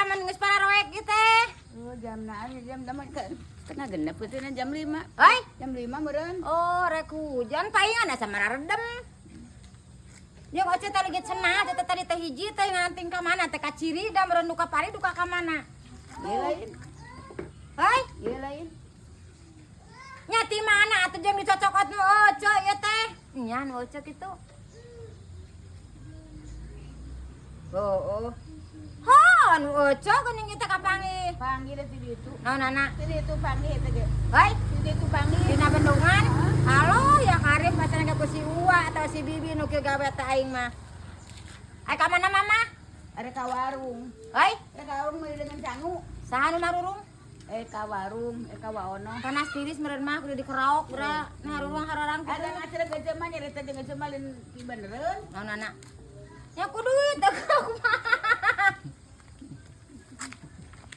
mun geus pararoek ieu teh? Oh, jam naon jam dama setengah genep itu jam 5. Hei. Jam 5 meureun. Oh, rek hujan palingan asa maradem. Jeung Oce teh legit cenah, teh tadi teh hiji teh nganting ka mana teh ka Ciri da meureun duka pari duka ka mana. Ieu lain. Hei, Ieu lain. Nya ti mana atuh jeung dicocokot nu Oce ieu teh? Nya nu Oce kitu. Oh, oh. Ha, nu Oce geuning ieu teh kapanggih. Panggil ti ditu. Naon anak? Ti ditu panggil teh ge. Hei, Ti ditu panggil. Dina bendungan. Halo, ya Karim pacaran ku si Uwa atau si Bibi nu kieu gawe teh aing mah. Ai ka mana mama? Ada ka warung. Hei, Ada ka warung meuli dengan sangu. Saha nu marurung? Eh ka warung, eh ka waono. Panas tiris meureun mah kudu dikeraok bra. Nah, rurung hararang Ada kitu. ngacara geuceum mah nyarita jeung geuceum mah lain pibenereun. Naon anak? Ya ku duit teh kumaha.